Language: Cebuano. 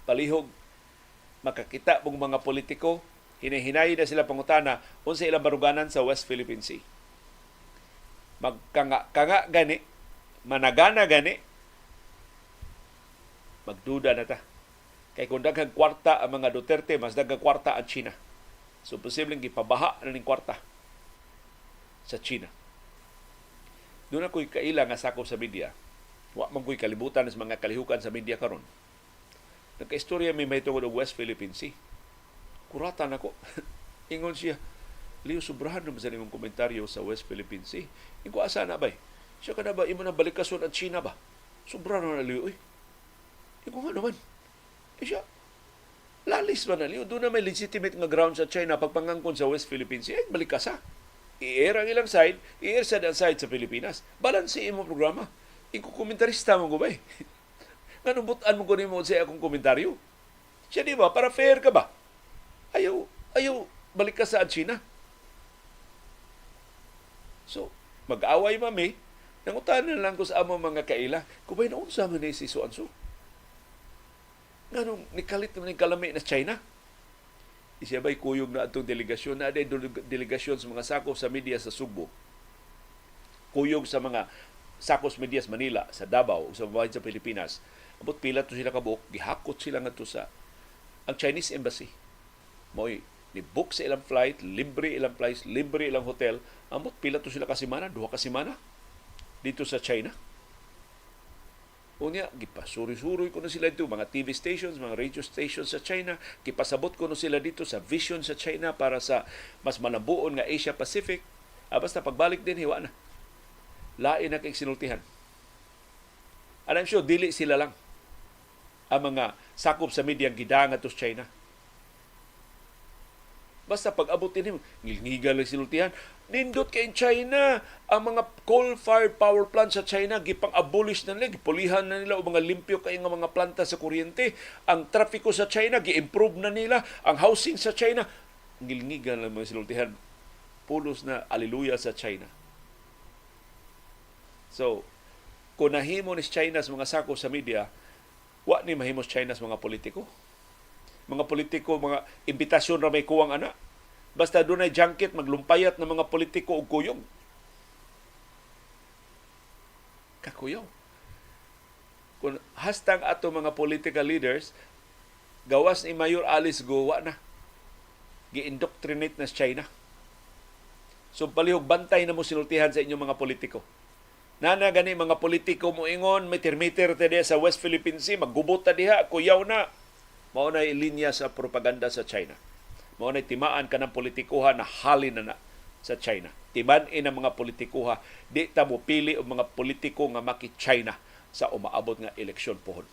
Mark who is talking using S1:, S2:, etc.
S1: Palihog makakita mong mga politiko, hinahinay na sila pangutana unsa ilang baruganan sa West Philippine Sea. Magkanga kanga gani, managana gani, magduda na ta. Kay kung daghang kwarta ang mga Duterte, mas daghang kwarta ang China. So posibleng gipabaha na ning kwarta sa China. Duna ko'y kaila nga sakop sa media. Wa man ko'y kalibutan sa mga kalihukan sa media karon. Nagkaistorya mi mahitungod og West Philippine Sea. Kurata nako. Ingon siya, "Leo, sobrahan naman sa imong komentaryo sa West Philippine Sea." Ingon ko, "Asa na bay?" Siya, "Kana ba, imo na balikason ang China ba? Sobra na na, Leo, eh." Ingon ko, "Nga naman?" Eh siya, "Lalis ba na, Leo? Duna may legitimate nga ground sa China pagpangangkon sa West Philippine Sea. Ay, balikas ha. I-air ang ilang side, i-air sad ang side sa Pilipinas. Balanse imo programa." Ingon ko, "Komentarista man ko ba eh. Nganong butan mo ko nimo sa akong komentaryo?" Siya, "Di ba? Para fair ka ba? Ayaw, ayaw, balik ka sa China." So, mag-away mami, nangutana lang ko sa among mga kaila, kubay naunsa man ni si so-and-so? Nganong nikalit naman kalami na China? Siya ba'y kuyog na atong delegasyon na delegasyon sa mga sakop sa media sa Sugbo? Kuyog sa mga sakop sa media sa Manila, sa Davao, sa bahin sa Pilipinas. Abot pila to sila kabuok, gihakot sila ngadto sa ang Chinese Embassy. Mo'y ni-book sa ilang flight, libre ilang flights, libre ilang hotel. Ambot pila to sila ka semana, 2 ka semana dito sa China. Unya, gipasuri-suroy ko na sila dito, mga TV stations, mga radio stations sa China, gipasabot ko na sila dito sa vision sa China para sa mas malambuon nga Asia Pacific. Ah, basta pagbalik din, hiwa na. Lain na kay sinultihan. And I'm sure, dili sila lang ang mga sakop sa media gidanga to sa China. Basta pag abot din, ngilngigan lang sinultihan. Nindot kay China, ang mga coal-fired power plant sa China gipang-abolish na nila, gipulihan na nila o mga limpyo kay nga mga planta sa kuryente. Ang trapiko sa China gi-improve na nila, ang housing sa China. Ngilngigan lang mga sinultihan. Pulos na aleluya sa China. So, kung nahimo ni China sa mga sako sa media, wa ni mahimo sa China sa mga politiko. Mga politiko, mga imbitasyon ra may kuwang ana. Basta dunay junket, maglumpayat ng mga politiko og kuyog. Kakuyaw. Kung hastang ato mga political leaders, gawas ni Mayor Alice Guo, wa na. Gi-indoctrinate na sa China. So palihog bantay na mo sinultihan sa inyong mga politiko. Nana gani mga politiko mo ingon, meter-meter ta diha sa West Philippine Sea, maggubot ta diha, kuyaw na. Mao na linya sa propaganda sa China. Mao na timaan ka ng politikuha na halin na na sa China. Timan-in ang mga politikuha, di ta mo pili og mga politiko nga maki-China sa umaabot nga eleksyon pohon.